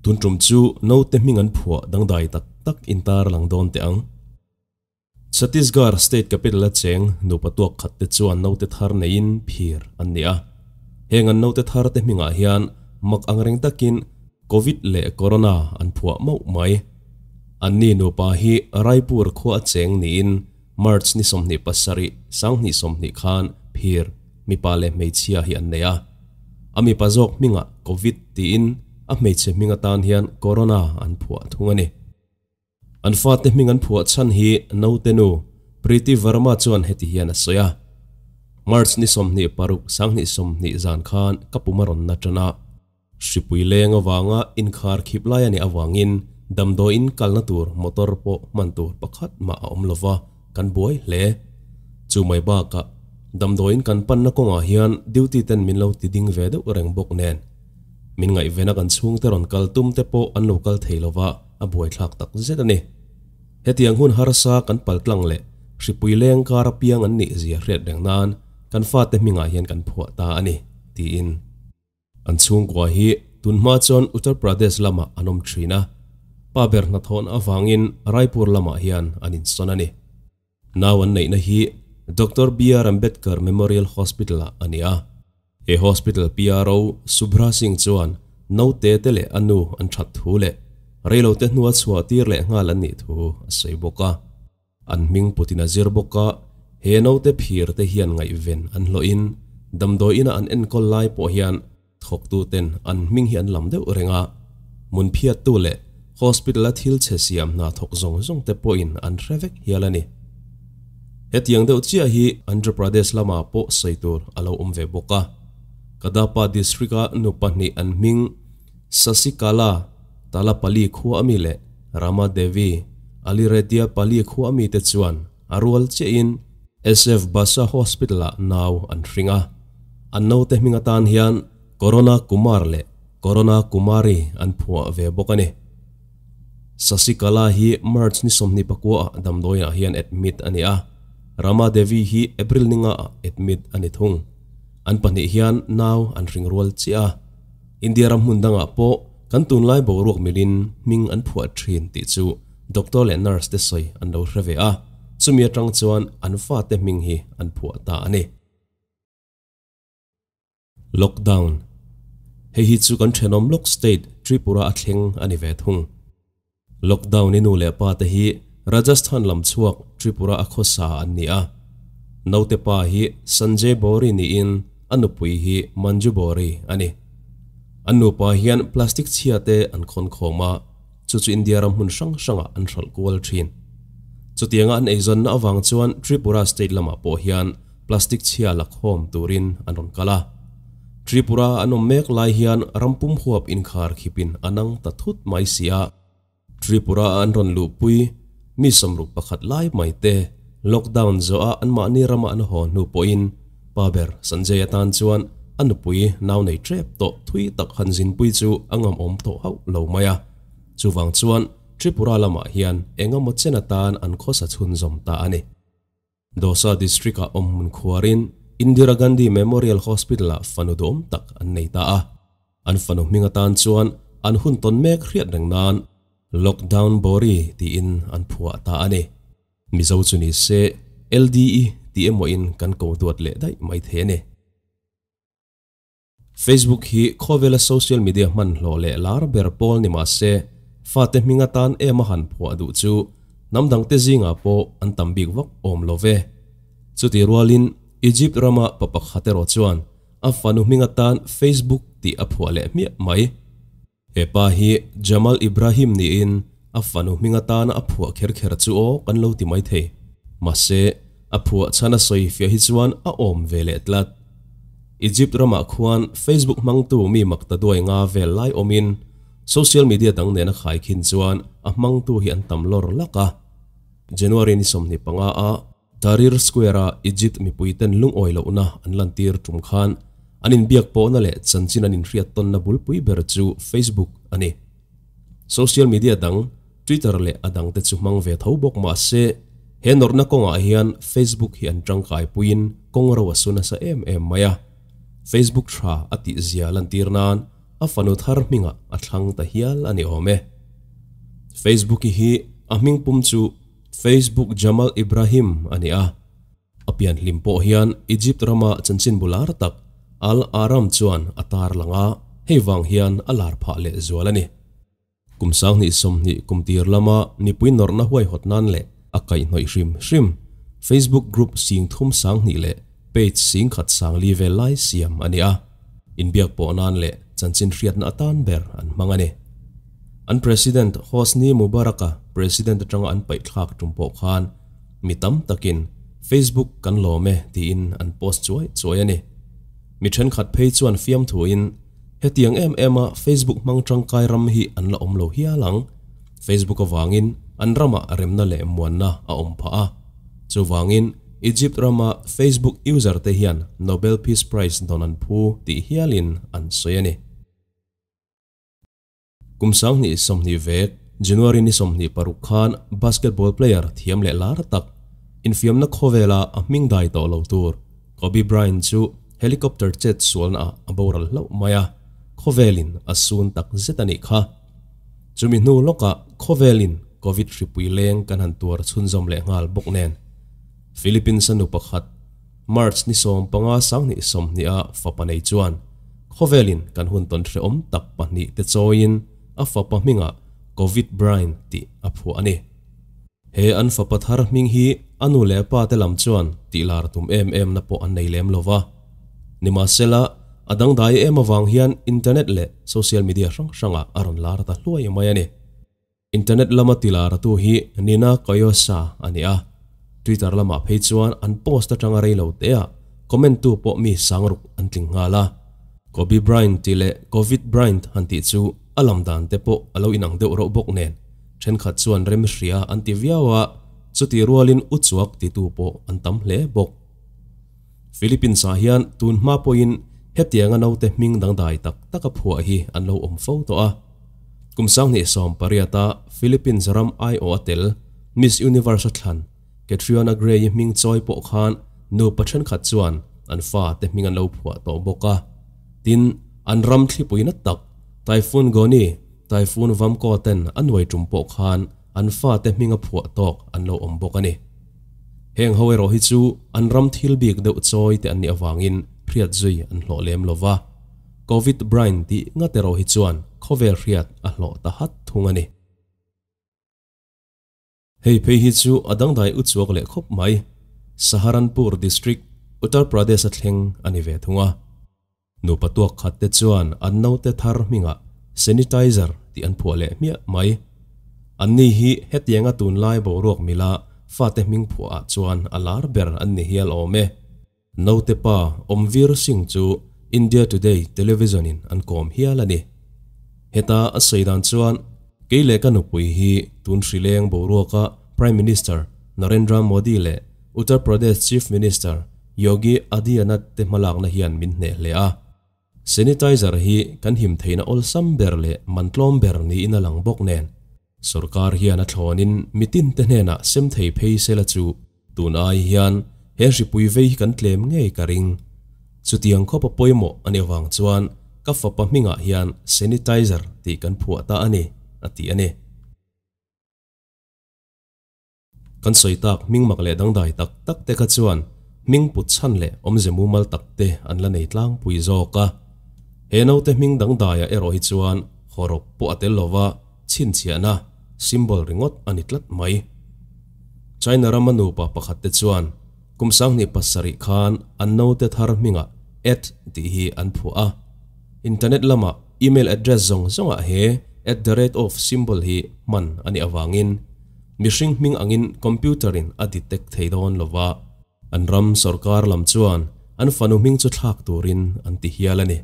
Tun tum chu naute hming an phuah dangdai tak tak in tarlang dawn teh ang. Chhattisgarh state capital a cheng nupa tuak khat te chuan naute thar neiin phir an ni a. Heng an naute thar te hmingah hian mak angreng takin Covid leh Corona an phuah mauh mai. Anni nupa hi Raipur khua a cheng niin March ni 27, 2020 khan phir mipa leh hmeichhia hi an nei a. A mipa zawk hmingah Covid tiin a hmeichhe hming atan hian Corona an phuah thung a ni. An fate hming an phuah chhan hi naute nu Preeti Verma chuan heti hian a sawi a, March ni 26, 2020 zan khan ka pum a rawn na tan a. Hripui leng avanga inkhar khip lai a nih avangin damdawiin kalna tur motor pawh hman tur pakhat mah a awm lova, kan buai hle. Chu mai bakah damdawiin kan panna kawngah hian duty ten min lo ti ding ve deuh reng bawk nen. Min ngaihvena kan chhungte rawn kal tum te pawh an lo kal thei lova, a buaithlak tak zet a ni. Hetiang hun harsa kan paltlang leh hripui leng kar apiang an nih zia hriat reng nan kan fate hmingah hian kan phuah ta a ni, tiin. An chhungkua hi tunhma chuan Uttar Pradesh lamah an awm thin a, pa ber hnathawhna avangin Raipur lamah hian an insawn a ni. Nau an neihna hi Doctor BR Ambedkar Memorial Hospital-ah a ni a. He hospital PRO Subhra Singh chuan naute te leh a nu an that thu leh reilote hnua chhuah tir leh nghal an nih thu a sawi bawk a. An hming putin a zir bawk a, he naute phir te hian ngaihven an hlawhin damdawiina an enkawl lai pawh hian Thawktuten an hming hi an lam deuh reng a, hmun phiattu leh hospital-a thil chhe siam hna thawk zawng zawng te pawhin an hre vek hial a ni. Hetiang deuh chiah hi Andhra Pradesh lamah pawh sawi tur a lo awm ve bawk a. Kadapa district-a nu pahnih an hming Sasikala Talapalli khua ami leh Rama Devi Alireddyapalli khua ami te chuan a rual chiahin SF Basa Hospital-ah nau an hring a. An naute hming atan hian Corona Kumar leh Corona Kumari an phuah ve bawk a ni. Sasikala hi March ni 29 ah damdawiah hian admit a ni a, Rama Devi hi April ni nga ah admit a ni thung. An pahnih hian nau an hring rual chiah a. India ram hmun dangah pawh kan tunlai boruak milin hming an phuah thin tih chu doctor leh nurse te sawi an lo hre ve a, chumi atang chuan an fate hming hi an phuah ta a ni. Lockdown. Hei hi chu kan thenawm lawk state Tripura a thleng a ni ve thung. Lockdown i nu leh pa te hi Rajasthan lam chhuak Tripura a khawsa an ni a. Naute pa hi Sanjay Bori niin a nupui hi Manju Bori a ni. An nupa hian plastic chhia te an khawn khawm a, chu chu India ram hmun hrang hrangah an hralh kual thin. Chutianga an eizawnna avang chuan Tripura state lamah pawh hian plastic chhia la khawm turin an rawn kal a. Tripura an awm mek lai hian ram pum huap inkhar khipin a nang ta thut mai si a. Tripura a an rawn luhpui mi 61 lai mai te lockdown zawha anmahni rama an haw hnu pawhin pa ber Sanjay atan chuan a nupui nau nei tep tawh thui tak han zinpui chu a ngamawm tawh hauh lo mai a. Chuvang chuan Tripura lamah hian engemaw chen atan an khawsa chhunzawm ta a ni. Dosa District-ah awm hmun khuarin Indira Gandhi Memorial Hospital-ah fanu duhawm tak an nei ta a. An fanu hming atan chuan an hun tawn mek hriat reng nan Lockdown Bori tiin an phuah ta a ni. Mizo chu ni se LDE tih emawin kan ko duat leh daih mai thei a ni. Facebook hi khawvela social media hman hlawh leh lar ber pawl ni mah se, fate hming atan em a han phuah duh chu hnam dangte zingah pawh an tam bik vak awm lo ve. Chutih rualin Egypt rama pa pakhat erawh chuan a fanu hming atan Facebook tih a phuah leh hmiah mai. He pa hi Jamal Ibrahim niin a fanu hming atana a phuah kher kher chu aw kan lo ti mai thei. Mahse, a phuah chhan a sawi fiah hi chuan a awm ve leh tlat. Egypt ramah khuan Facebook hmangtu mi makta duai nga vel lai awmin social media dang nena khaikhin chuan a hmangtu hi an tam lawr lak a. January ni 25 a Tahrir Square-a Egypt mipuiten lungawi lohna an lantir tum khan an inbiak pawhna leh chanchin an inhriat tawnna bulpui ber chu Facebook a ni. Social media dang Twitter leh a dangte chu hmang ve tho bawk mah se, he nawrhna kawngah hian Facebook hi an tangkai puiin kawng ro a su nasa em em mai a. Facebook tha a tih zia lantir nan a fanu thar hmingah a thlang ta hial a ni awm e. Facebook-i hi a hming pum chu Facebook Jamal Ibrahim a ni a. A pian hlim pawh hian Egypt rama chanchin bular tak Al Ahram chuan a tar lang a, hei vang hian a lar phah leh zual a ni. Kum 2020 kum tir lama mipui nawrhna huaihawt nan leh a kaihhnawih hrim hrim Facebook group 30 20 leh page 10,000 40 vel lai siam a ni a, inbiak pawh nan leh chanchin hriatna atan ber an hmang a ni. An President Hosni Mubarak-a President atanga an paihthlak tum pawh khan mi tam takin Facebook kan lawm e tiin an post chuai chuai a ni. Mi thenkhat phei chuan fiamthuin hetiang em em a Facebook hmang tangkai ram hi an la awm lo hial ang. Facebook avangin an ramah remna leh muanna a awm phah a. Chuvangin Egypt rama Facebook user te hian Nobel Peace Prize dawn an phu tih hialin an sawi a ni. Kum 2020 January ni 26 khan basketball player thiam leh lar tak infiamna khawvela a hming dai tawh lo tur Kobe Bryant chu helicopter chet sualna ah a boral hlauh mai a, khawvelin a sun tak zet a nih kha. Chumi hnu lawkah khawvelin Covid hripui leng kan han tuar chhunzawm leh nghal bawk nen. Philippines a nu pakhat March ni 15 2020 a fapa nei chuan khawvelin kan hun tawn hrehawm tak pahnih te chawiin a fapa hmingah Covid Bryant tih a phuah a ni. He an fapa thar hming hi a nu leh a pa te lam chuan tih lar tum em em na pawh an nei lem lo va. Nimahsela, a dangdai em avang hian internet leh social media hrang hrangah a rawn lar ta hluai mai a ni. Internet lama ti laratu hi Nina Koyosa a ni a, Twitter lamah phei chuan an post atanga rei lo teah comment tu pawh mi sangruk an tling nghal a. Kobe Bryant tih leh Covid Bryant han tih chu a lam dan te pawh a lo inang deuh reuh bawk nen thenkhat chuan rem hria an ti viau a, chutih rualin u chuak titu pawh an tam hle bawk. Philippines-ah hian tun hma pawhin hetianga naute hming dangdai tak tak a phuah hi an lo awm fo tawh a. Kum 2018-a Philippines ram aiawh a tel Miss Universe a thlan Catriona Gray-i hming chawi pawh khan nupa thenkhat chuan an fate hming an lo phuah tawh bawk a. Tin, an ram thlipui na tak Typhoon Goni, Typhoon Vamco ten a nuai tum pawh khan an fate hming a phuah tawk an lo awm bawk a ni. Heng ho erawh hi chu an ram thil bik deuh chawi te an nih avangin hriat zui an hlawh lem lo va. Covid Bryant tih ngat erawh hi chuan khawvel hriat a hlawh ta hat thung a ni. Hei phei hi chu a dangdai u chuak leh khawp mai. Saharanpur District, Uttar Pradesh a thleng a ni ve thung a. Nupa tuak khat te chuan an naute thar hmingah sanitizer tih an phuah leh hmiah mai. Anni hi hetianga tunlai boruak mila fate hming phuahah chuan a lar ber an ni hial awm e. Naute pa Omveer Singh chu India Today television in an kawm hial a ni. Heta a sawi dan chuan kei leh ka nupui hi tun hrileng boruaka Prime Minister Narendra Modi leh Uttar Pradesh Chief Minister Yogi Adityanath te hmalakna hian min hneh hle a. Sanitizer hi kan him theihna awlsam ber leh mantlawm ber niin a lang bawk nen. Sorkar hian a thlawnin mitin te hnenah sem thei phei sela chu tun ai hian he hripui vei hi kan tlem ngei ka ring. Chutiang khawp a pawimawh a nih avang chuan ka fapa hmingah hian sanitizer tih kan phuah ta a ni, a ti a ni. Kan sawi tak hming mak leh dangdai tak tak te kha chuan hming put chhan leh awmze mumal tak te an la nei tlangpui zawk a. He naute hming dangdaiah erawh hi chuan hawrawp pawh a tel lova chhinchhiahna, symbol, ringawt a ni tlat mai. China rama nupa pakhat te chuan kum 2007 khan an naute thar hmingah at tih hi an phuah a. Internet lama email address zawng zawngah he at the rate of symbol hi hman a nih avangin mihring hming angin computer in a detect thei dawn lova. An ram sorkar lam chuan an fanu hming chu thlak turin an ti hial a ni.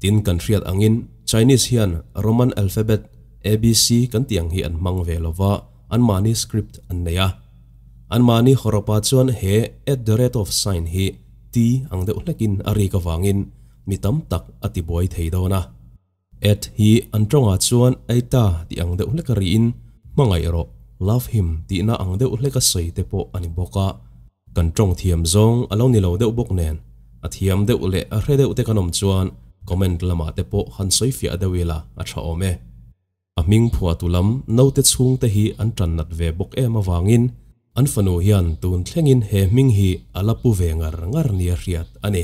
Tin kan hriat angin Chinese hian Roman alphabet ABC kan tih ang hi an hmang ve lova, anmahni script an nei a. Anmahni hawrawpa chuan he at the rate of sign hi T ang deuh hlekin a rik avangin mi tam tak a tibuai thei dawn a. At hi an tawngah chuan Aita tih ang deuh hleka riin hmangaih rawh, love him, tihna ang deuh hleka sawi te pawh a ni bawk a. Kan tawng thiam zawng a lo ni lo deuh bawk nen, a thiam deuh leh a hre deuh te kan awm chuan Comment lamah te pawh han sawi fiah deuh ila a tha awm e. A hming phuahtu lam naute chhungte hi an tan nat ve bawk em avangin an fanu hian tun thlengin he hming hi a la pu ve ngar ngar nia hriat a ni.